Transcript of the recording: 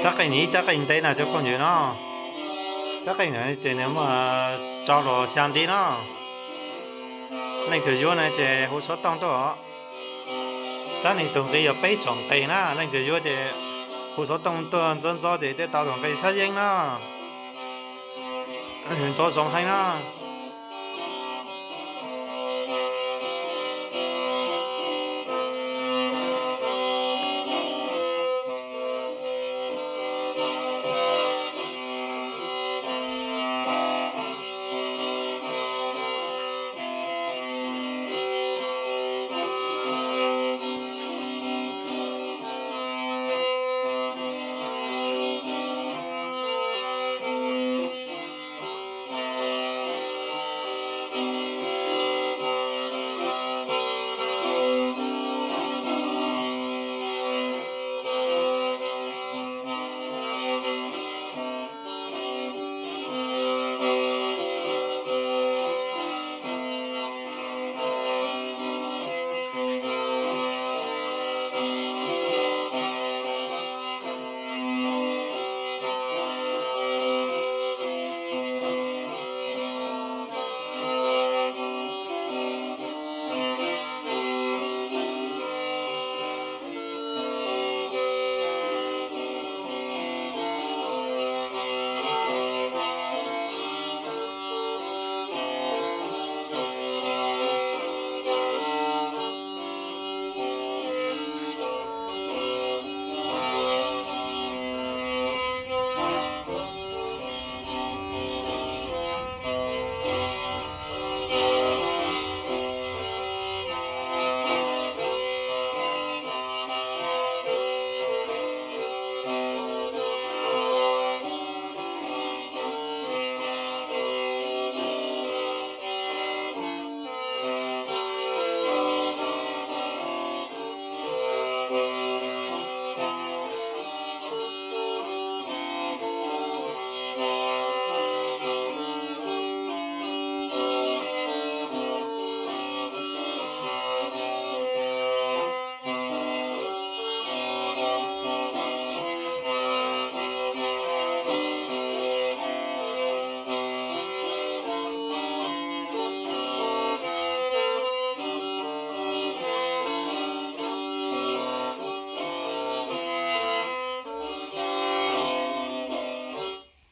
Rab qeej ib rab qeej ntev na cov phooj ywg no. Rab qeej no ces nws muaj rau los xya ntiv no. Leej twg yuav no ces hu xov tooj tuaj os. Rab neeg tus nqi yog peb txom nqe na, leej twg yuav ces hu xov tooj tuaj ntxov ntxov ces thiaj tau tus nqi xab yeeb na. Ntxov zoo heev na.